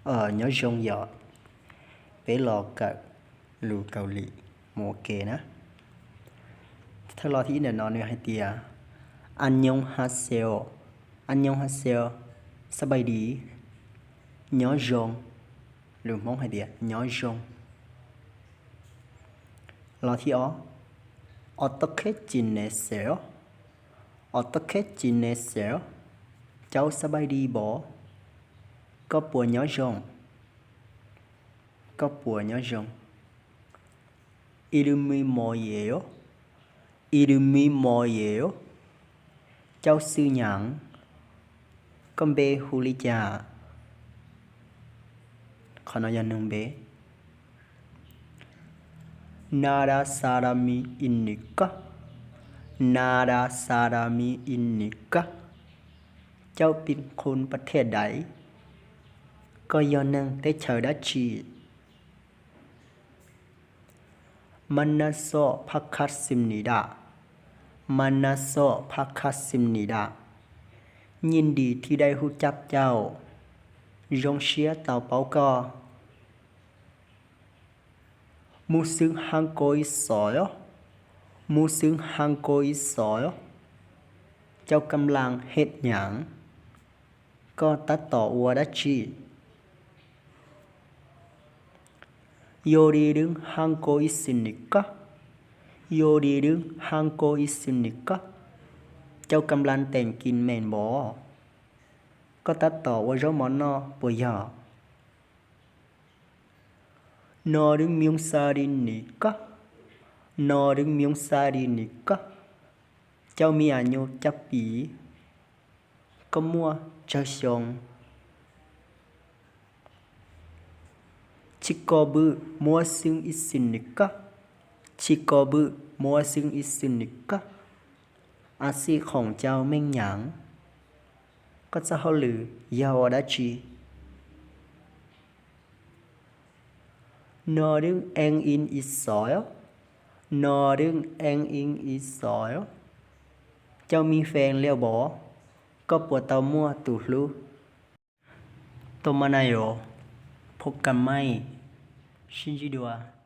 Nyob zoo yom, peb los kawm lus Kaus Lim mus ua ke na. Thawj lo thib ib ntawm no nws hais tias 안녕하세요, 안녕하세요, สบายดี, nyob zoo. Lus Hmoob hais tias nyob zoo. Lo thib ob, 어떻게 지내세요? 어떻게 지내세요? Cau สบายดีบ่? Koj puas nyob zoo? Koj puas nyob zoo? 이름이 뭐예요? 이름이 뭐예요? Cau xwm nyam? Koj npe hu li cas? Qhov no yog neeg npe. 나라 사람이 있니까? 나라 사람이 있니까? Cau pib qhun pas thiaj daiv? Koj yog neeg teb chaws dab tsi? 만나서 반갑습니다. 만나서 반갑습니다. Nyij dim thi dai hu cab cau, zoo siab tau paub koj. 무슨 하고 있어요? 무슨 하고 있어요? Cau kam las hem nyam? Koj tab tom ua dab tsi? 요리를 하고 있습니까? 요리를 하고 있습니까? Cau kam las teem kis meem npov? Koj tab tom ua zaub mov noj puas yog? 너는 몇 살입니까? 너는 몇 살입니까? Cau mi a nyuj cab piv? Koj muaj tsawg xyoo? 직업은 무엇을 있습니까? 직업은 무엇을 있습니까? A xij khoom cau meej nyam? Koj txoj hauj lwm yog ua dab tsi? 너는 애인 있어요? 너는 애인 있어요? Cau mi feem liaj vov? Koj puas tau muaj tus hlub? Tomanayo, phoj kam maij, sib ntsib dua.